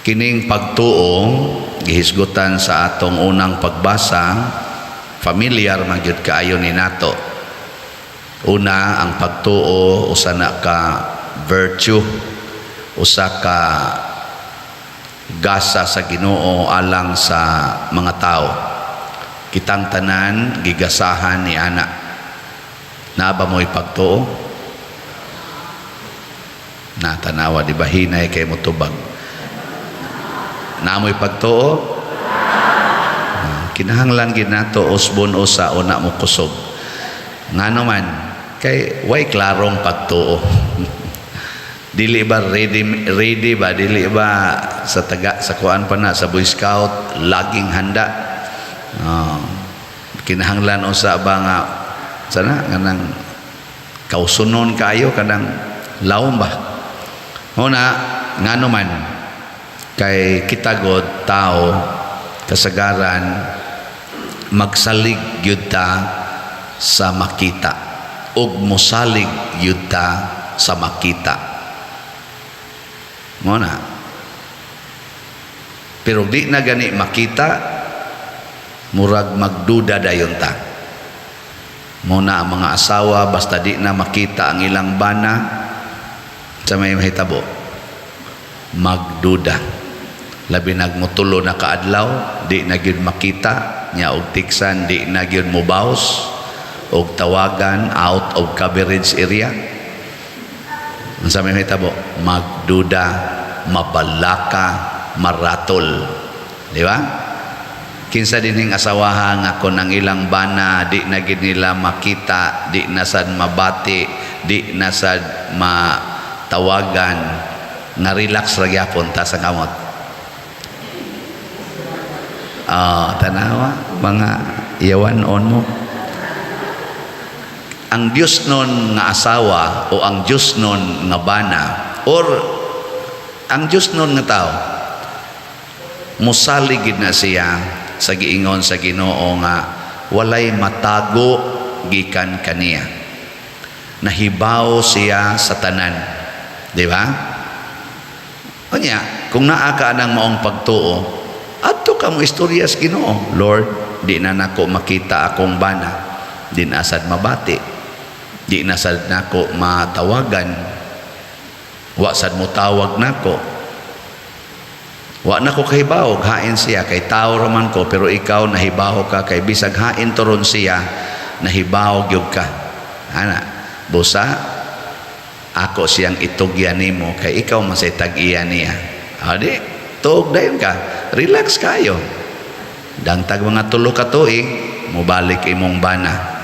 Kining pagtuo gihisgutan sa atong unang pagbasa, familiar man gyud kaayo ni nato. Una, ang pagtuo usa na ka virtue, usa ka gasa sa Ginoo alang sa mga tao. Kitang tanan gigasahan ni ana. Naa ba mo'y pagtuo? Na tanawa, di ba, hinay kay motubag. Naa mo'y pagtuo? Ah, kinahanglan gid nato usbon usa una mo kusog. Ngano man kay way klarong pagtuo. Dili ba ready ready ba, dili ba sa taga sa kuan pa na sa Boy Scout, laging handa? Oh, kinahanglan usa ba nga sana kanang kausunon kayo, kanang lawom ba? Una, ngano man kay kita god tao kasagaran magsalig gyud ta sa makita ug mosalig gyud ta sa makita mo na. Pero di na gani makita, murag magduda dayon ta mo na. Ang mga asawa, basta di na makita ang ilang bana, sa may mahitabo, magduda. Labi nagmutulo na kaadlaw di na gyud makita nya, og tiksan di na gyud mobaws, og tawagan out of coverage area. Unsa may mahitabo? Magduda, mabalaka, maratol, di ba? Kinsa dinhing asawaha nga kon ang ilang bana di na gid nila makita, di na sad mabati, di na sad matawagan, nga relax ra gyapon ta sa kamot? Ah, tanawa, mga yawan on mo. Ang Diyos nun nga asawa o ang Diyos nun nga bana or ang Diyos nun nga tao, musalig gid na siya sa giingon sa Ginoo nga walay matago gikan kaniya. Nahibaw siya sa tanan, di ba? Unya, kung naa ka nang maong pagtuo, adto ka mo istorya sa Ginoo. "Lord, di na nako makita akong bana, di na sad mabati, di na sad nako matawagan, wa sad mo tawag nako, wa na ko kahibaw hain siya kay tao raman ko." Pero ikaw nahibaw ka kay bisag hain turon siya, nahibaw gyud ka ana. Busa ako siyang itugyan nimo kay ikaw man say tag-iya niya. Adi tuog dayon ka, relax kayo. Dangtag mga 3 ka tuig, mobalik imong bana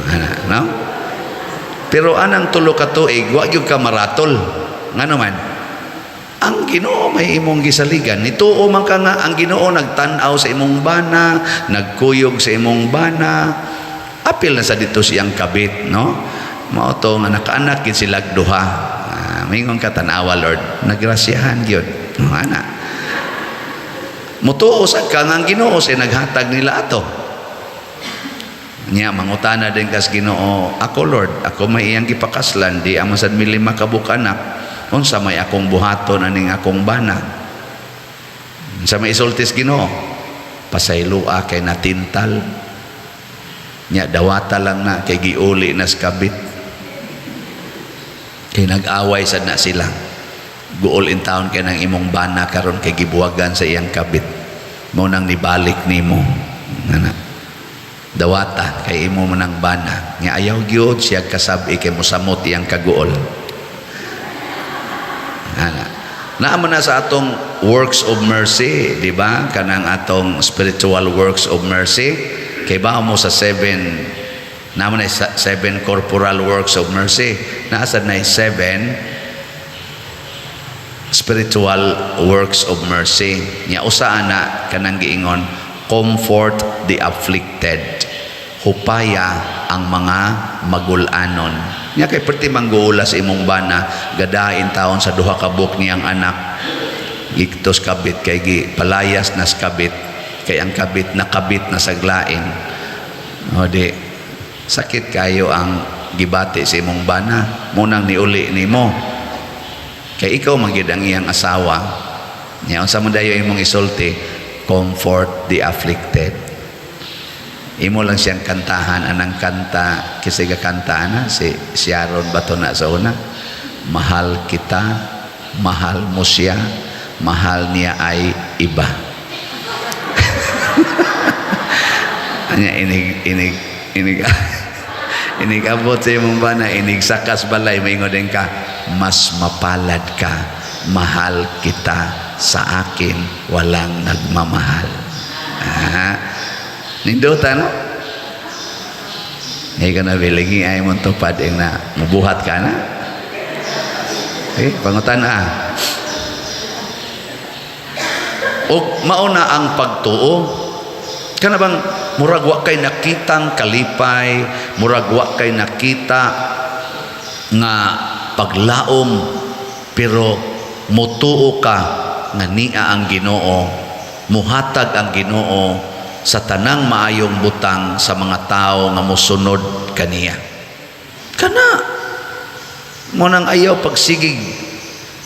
ana, no? Pero anang 3 ka tuig, wa gyud ka maratol. Ngano man ang Ginoo may imong gisaligan. Nituo man ka nga ang Ginoo nagtan-aw sa imong bana, nagkuyog sa imong bana, apil na sa dito siyang kabit, no? Mao to nga nakaanak gid sila duha. Ah, mingon ka, "Tan-awa, Lord, nagrasyahan gyud." No, ana. Mutuo sad ka nga ang Ginoo say naghatag nila ato. Nya mangutana din kas Ginoo, "Ako, Lord, ako may iyang gipakaslan, di amo sad mi lima ka anak. Unsa may akong buhaton aning akong bana?" Unsa may isultis Ginoo? "Pasayloa kay natintal. Nya dawata lang na kay giuli na sa kabit. Kay nag-away sad na sila. Guol in town kay nang imong bana karon kay gibuwagan sa iyang kabit. Mao nang nibalik nimo. Ana. Dawata kay imo man ang bana." Nya ayaw gyud siya kasab-i kay mosamot iyang kaguol. Ana. Naa man na sa atong works of mercy, di ba? Kanang atong spiritual works of mercy. Kay ba mo sa seven, naa man na seven corporal works of mercy. Naa sad na seven spiritual works of mercy. Nya usa ana kanang giingon, "Comfort the afflicted." Hupaya ang mga magulanon. Nya kay perti mangguula sa imong bana, gadain taon sa duha ka buok niyang anak. Giktos kabit kay gi palayas nas kabit kay ang kabit nakabit na saglain. O di sakit kayo ang gibati sa imong bana, munang niuli nimo. Kay ikaw man gyud ang iyang asawa. Nya unsa man dayo imong isulti? "Comfort the afflicted." Imo lang siyang kantahan anang kanta kasi kanta ana si Sharon bato na sa una. "Mahal kita, mahal mo siya, mahal niya ay iba." Anya inig inig inig inig abot sa imong bana, inig sakas balay, maingon din ka, "Mas mapalad ka, mahal kita, sa akin walang nagmamahal." Ah, nindota, no? Hindi ka na bilingi ay mong tupad ing na mubuhat ka na. Okay, pangutan ah. Og mauna ang pagtuo. Kana bang murag wa kay nakitang kalipay, murag wa kay nakita nga paglaom, pero mutuo ka nga niya ang Ginoo, muhatag ang Ginoo sa tanang maayong butang sa mga tao nga mosunod kaniya. Kana mo nang ayaw pagsigig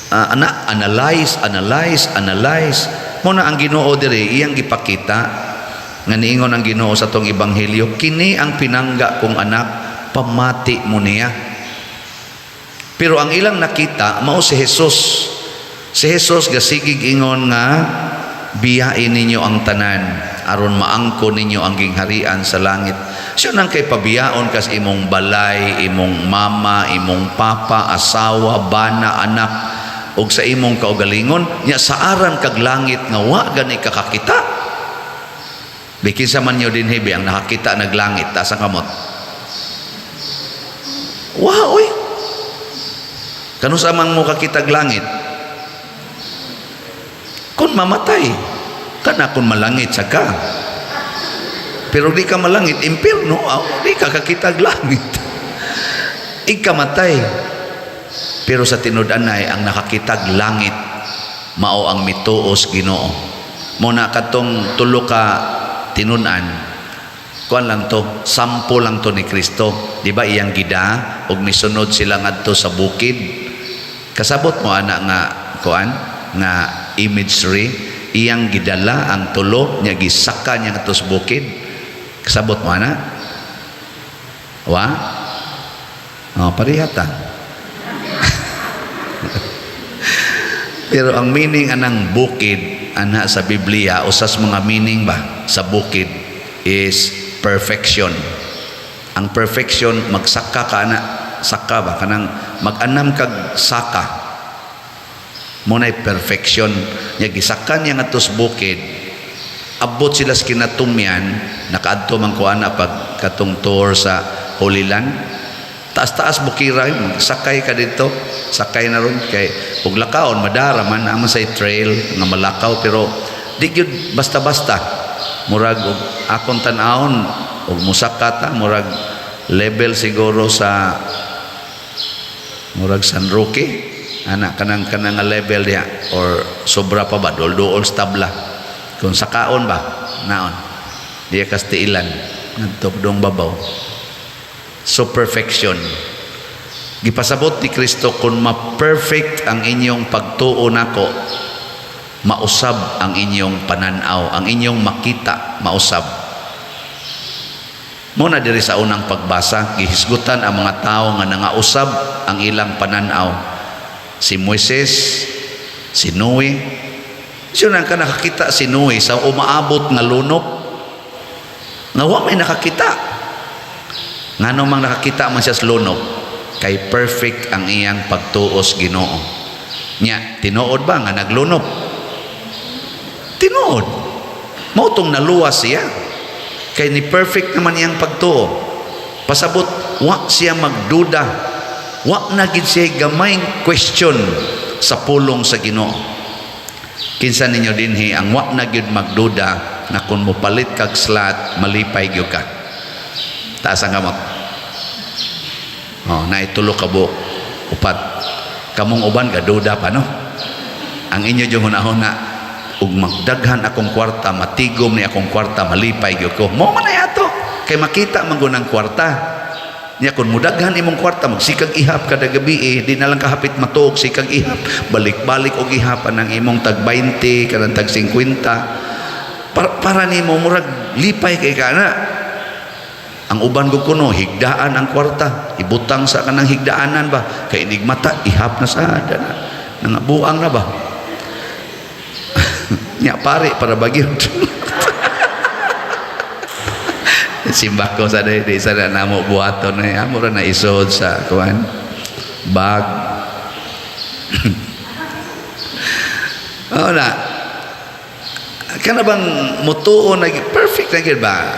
ana analyze, analyze, analyze mo na. Ang Ginoo diri iyang gipakita nga niingon ang Ginoo sa tong ebanghelyo, "Kini ang pinangga kong anak, pamati mo niya." Pero ang ilang nakita mao si Jesus. Si Jesus gasigig ingon nga biyain ninyo ang tanan aron maangko ninyo ang gingharian sa langit. Siya nang kay pabiyaon kas imong balay, imong mama, imong papa, asawa, bana, anak ug sa imong kaugalingon, nya saaran kag langit nga wa gani kakakita. Bikin sa man nyo din hibi ang nakakita naglangit, taas ang kamot. Wa oy. Kanus-a man mo kakitag langit? Kung mamatay, kana kung malangit sa ka. Pero di ka malangit, impierno, aw, di ka kakitag langit. Ikamatay. Pero sa tinud-anay, ang nakakitag langit, mao ang mituos Ginoo. Mo na katong tulo ka tinun-an, kuan lang to, sampo lang to ni Kristo. Di ba iyang gida ug misunod sila ngadto sa bukid? Kasabot mo ana nga kuan nga imagery, iyang gidala ang tulo nya gisaka niya ngadto sa bukid. Kasabot mo ana? Wa? Oh, parehata. Pero ang meaning anang bukid ana sa Biblia, usas mga meaning ba sa bukid is perfection. Ang perfection, magsaka ka ana, saka ba kanang mag-anam kag saka. Mo nay perfection nya gisaka niya ngadto sa bukid. Abot sila sa kinatumyan, nakaadto man ko ana pag katong tour sa Holy Land. Taas-taas bukira, sakay ka dito, sakay na ron kay ug lakaon madara man naman sa trail nga malakaw, pero di gyud basta-basta. Murag og akong tan-awon og musaka ta, murag level siguro sa murag San Roque ana, kanang kanang nga level diha or sobra pa ba, duol sa tabla kung sakaon ba naon diya Kastiilan ngadto dong babaw. So perfection, gipasabot ni Kristo, kung ma-perfect ang inyong pagtuo nako, mausab ang inyong pananaw, ang inyong makita mausab. Mo na diri sa unang pagbasa, gihisgutan ang mga tao nga nangausab ang ilang pananaw. Si Moises, si Noe. Siya nang ka nakakita si Noe sa umaabot nga lunop nga wa may nakakita. Ngano mang nakakita man siya sa lunop? Kay perfect ang iyang pagtuos Ginoo. Nya tinuod ba nga naglunop? Tinuod. Mao tong naluwas siya. Kay ni perfect naman iyang pagtuo. Pasabot, wa siya magduda. Wa na gid siya gamay question sa pulong sa Ginoo. Kinsa ninyo dinhi ang wa na gyud magduda na kung mopalit kag slot, malipay gyud ka? Taas ang kamot. Oh, naitulo ka buok. Upat. Kamong uban gaduda pa, no? Ang inyo yung hunahuna, ug magdaghan akong kwarta, matigom ni akong kwarta, malipay gyud ko. Mo man ay ato. Kay makita man gud ang kwarta. Nya kung mudaghan imong kwarta, magsikag ihap kada gabi eh, di na lang kahapit matuog, sikag ihap, balik-balik og ihapan ang imong tag 20 kanang tag 50 para nimo murag lipay kay kana. Ang uban ko kuno higdaan ang kwarta, ibutang sa kanang higdaanan ba, kay inig mata ihap na sa dana, nangabuang na ba. Nya pare para bagyon. Simba ko sa di sa na namo buhaton na amo ra na isod sa kuan bag. Oh na kana bang mutuo na perfect na gyud ba?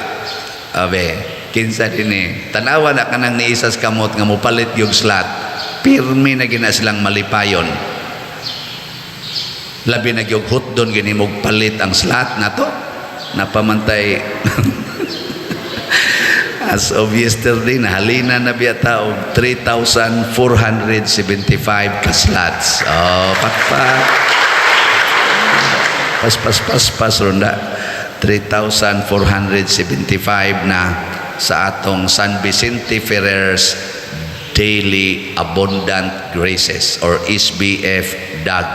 Abe, kinsa dinhi tan-awa na kanang niisas kamot nga mopalit yung slot, pirmi na gina silang malipayon. Labi na gyud hotdon gini mog palit ang slot nato napamantay. As of yesterday, nahalina na biya ta og 3,475 ka slots. Oh, pakpak. Pas pas pas pas ronda. 3,475 na sa atong San Vicente Ferrer's Daily Abundant Graces or SBF DAG.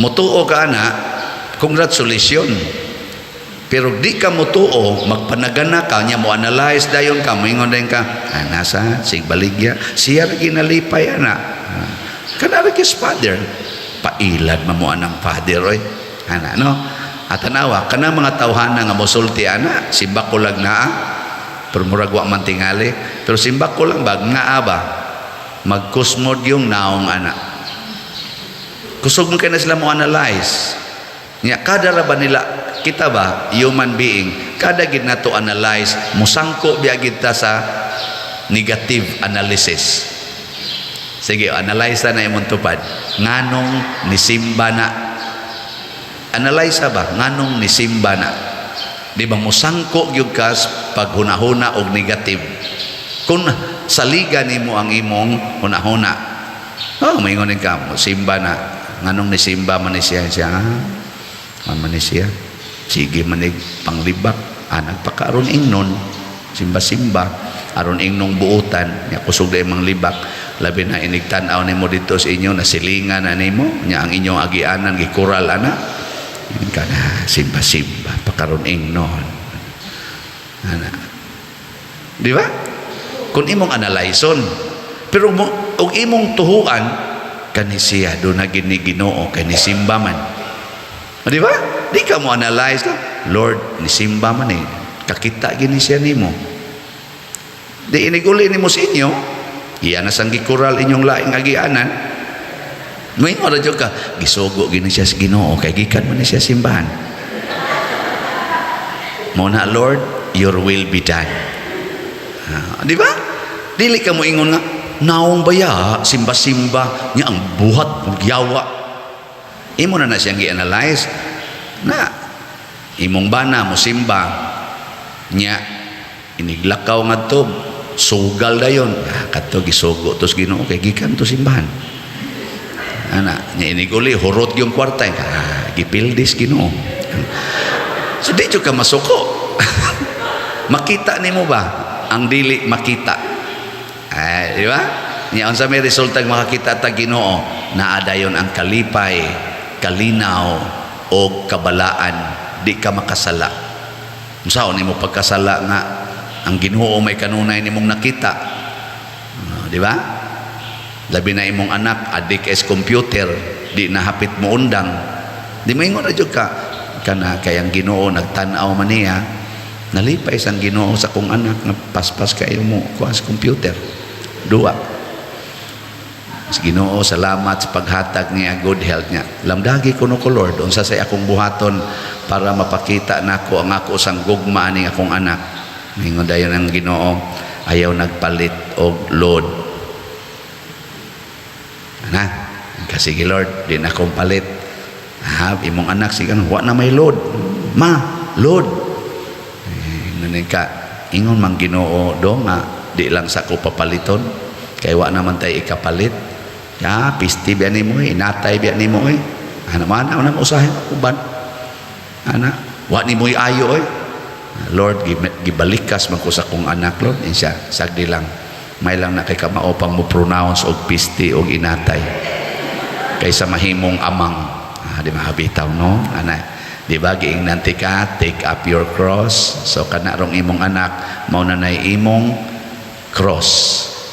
Mutuo ka na, congratulations. Pero di ka mutuo, magpanagana ka, niya mo analyze dayon ka, moingon dayon ka, ah, nasa, sig baligya, siya ra ginalipay ana. Ah, kana ra kis father, pailad man mo anang father oy. Ana no? At tanawa, kana mga tawhana nga mosulti ana, simba ko lang naa, pero murag wa man tingali, pero simba ko lang bag nga ba, magkusmod yung naong ana. Kusog mo kay na sila mo analyze. Nya kada ra ba nila kita ba human being kada gid nato analyze, musangko biya gid ta sa negative analysis. Sige, analyze na imong tupad nganong nisimba na. Analyze ba nganong nisimba na? Di ba musangko gyud ka paghunahuna og negative kung saligan nimo ang imong hunahuna? Oh, maingon ka mo simba na, nganong nisimba man ni siya siya, ah, man ni siya sige manig panglibak, ah, nagpakaaron ingnon simba-simba aron ingnong buutan nya kusog day manglibak. Labi na inig tan-aw nimo dito sa inyo, nasilingan na nimo nya ang inyong agianan gikural ana, yun ka na simba-simba pakaron ingnon ana, di ba? Kung imong analyson, pero mo, og imong tuhuan kani siya do na gini Ginoo kay nisimba man, o, di ba? Di ka mo analyze lang, Lord, nisimba man eh, kakita gini siya nimo. Di iniguli nimo sa inyo, iya na sang gikural inyong laing agianan, moingon ra jud ka, gisugo gini siya sa Ginoo kay gikan man ni siya simbahan. Mo na, Lord, your will be done. Ah, di ba? Dili ka mo ingon nga naong baya simba-simba nya ang buhat yawa. Imo na na siyang gi-analyze na imong bana mo simba nya iniglakaw ngadto sugal dayon, ah, kadto gisugo tos Ginoo kay gikan to simbahan ana. Nya iniguli hurot yung kwarta, ah, gipildis Ginoo. So di jud ka masuko. Makita nimo ba ang dili makita? Ay, di ba? Nya unsa may resulta makakita ta Ginoo? Naa dayon ang kalipay, kalinaw o kabalaan, di ka makasala. Unsaon nimo pagkasala nga ang Ginoo may kanunay nimong nakita? Ah, di ba? Labi na imong anak adik sa computer, di na hapit mo undang. Di mo ingon na jud ka kana kay ang Ginoo nagtan-aw man niya, nalipay sang Ginoo sa kong anak nga paspas kayo mo kuha sa computer. Duwa. Sa Ginoo, salamat sa paghatag niya good health niya. Lamdagi kuno ko, Lord, unsa say akong buhaton para mapakita nako ang ako sang gugma aning akong anak. Ningon dayon ang Ginoo, ayaw nagpalit og load. Ana, kasi Lord, di na akong palit. Ha, imong anak sige wa na may load. Ma, load. Eh, ka, ingon man Ginoo do nga di lang sa ko papaliton kay wa naman tay ikapalit. Ya, pisti biya nimo eh, inatay biya nimo eh. Ana man ana mo usahay uban. Ana, wa nimo ayo eh. Lord, gibalikas man ko sa kong anak, Lord. Insya, sagdi lang. May lang na kay kamao pang mo pronounce og pisti og inatay kaysa mahimong amang. Ah, di mahabitaw, no? Ana, di ba giingnan ka, "Take up your cross"? So kana rong imong anak mao na nay imong cross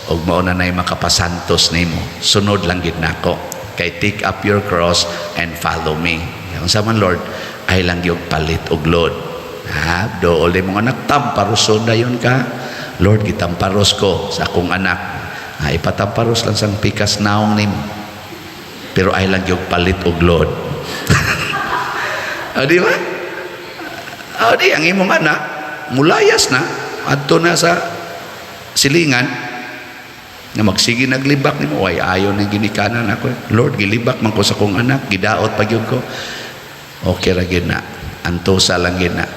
ug mao na nay makapasantos nimo. Sunod lang gid nako kay "Take up your cross and follow me." Unsa man, Lord? Ay lang gyud palit og load. Ha, dool imong anak, tamparuson dayon ka. "Lord, gitamparos ko sa akong anak." Ha, ipatamparos lang sang pikas naong nimo, pero ay lang gyud palit og load. O, di ba? O, di, ang imong anak, mulayas na, adto na sa silingan, na magsige naglibak nimo, "Ay, ayo nang ginikanan ako. Lord, gilibak man ko sa akong anak, gidaot pa gyud ko." Okay ra gyud na. Antosa lang gyud na.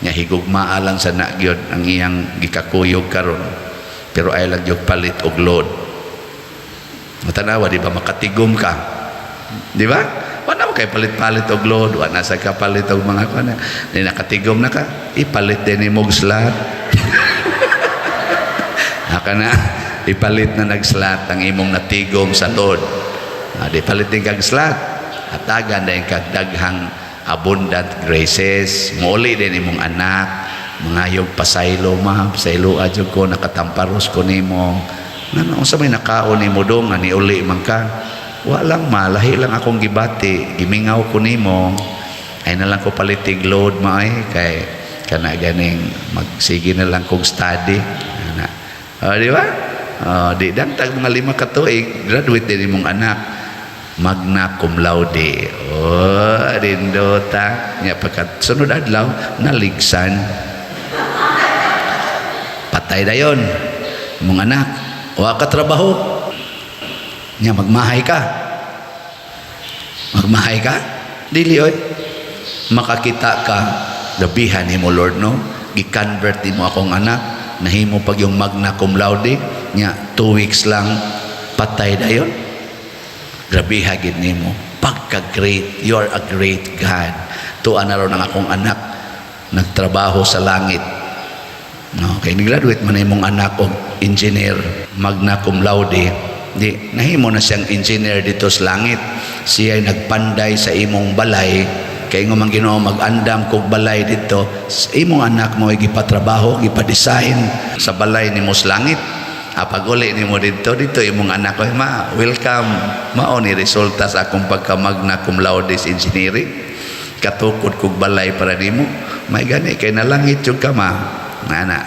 Nya higugmaa lang sa na gyud ang iyang gikakuyog karon. Pero ay lang gyud palit og load. Matanawa, di ba makatigom ka? Di ba? Wala mo kay palit-palit og load, wala sa kapalit og mga kuan. Di nakatigom na ka, ipalit din nimo og slot. Aka na, ipalit na nag-slot ang imong natigom sa load. Ah, di palit din kag slot. Hatagan din kag daghang abundant graces. Muuli din imong anak. Mangayog pasaylo, ma, pasaylo adyo ko, nakatamparos ko nimo. Ngano, unsa may nakaon nimo dong nga niuli man ka? Wa lang, ma, lahi lang akong gibati, gimingaw ko nimo. Ay na lang ko palitig load, ma, ay kay kana ganing magsige na lang kog study. Ana. Oh, di ba? Oh, di dangtag mga 5 ka tuig, graduate din imong anak magna cum laude. Oh, rindota. Nya pagkat sunod adlaw naligsan. Patay dayon. Imong anak, wa ka trabaho. Nya magmahay ka. Magmahay ka? Dili oy. Makakita ka, gabihan nimo, Lord, no? Gi-convert nimo akong anak, nahimo pag yung magna cum laude, nya 2 weeks lang patay dayon. Grabiha gid nimo. Pagka great, you are a great God. Tuwa na ron ang akong anak nagtrabaho sa langit. No, kay ni-graduate man imong anak og engineer, magna cum laude. Di nahimo na siyang engineer dito sa langit. Siya ay nagpanday sa imong balay kay ingon man Ginoo, mag-andam kog balay dito. Sa imong anak mo ay gipatrabaho, gipa-design sa balay nimo sa langit. Pag uli nimo dito, dito imong anak ko, "Ma, welcome. Mao ni resulta sa akong pagka-magna cum laude engineering. Katukod kog balay para nimo." May gani kay nalangit jud ka, ma. Nana.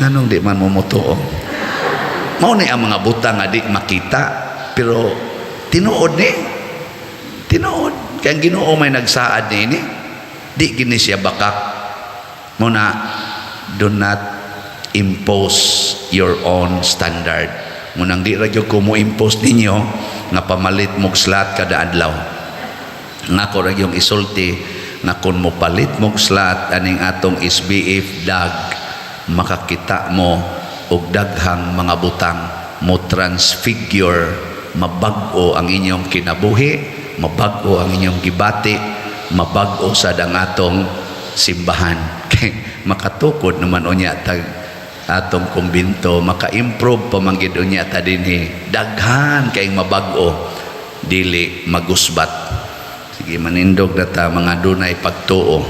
Nganong di man mo motuo? Mao ni ang mga butang nga di makita pero tinuod ni. Tinuod. Kay ang Ginoo may nagsaad niini. Di gini siya bakak. Muna do not impose your own standard. Munang di ra gyud ko mo impose ninyo nga pamalit mog slot kada adlaw. Nga ko ra yung isulti nga kung mo palit mog slot aning atong SBF dag, makakita mo og daghang mga butang mo transfigure, mabag-o ang inyong kinabuhi, mabag-o ang inyong gibati, mabag-o sad ang atong simbahan. Kay makatukod naman unya tag atong kumbinto, maka-improve pa man gid unya ta dinhi, daghan kayong mabag-o, dili magusbat. Sige, manindog na ta, mga dunay pagtuo.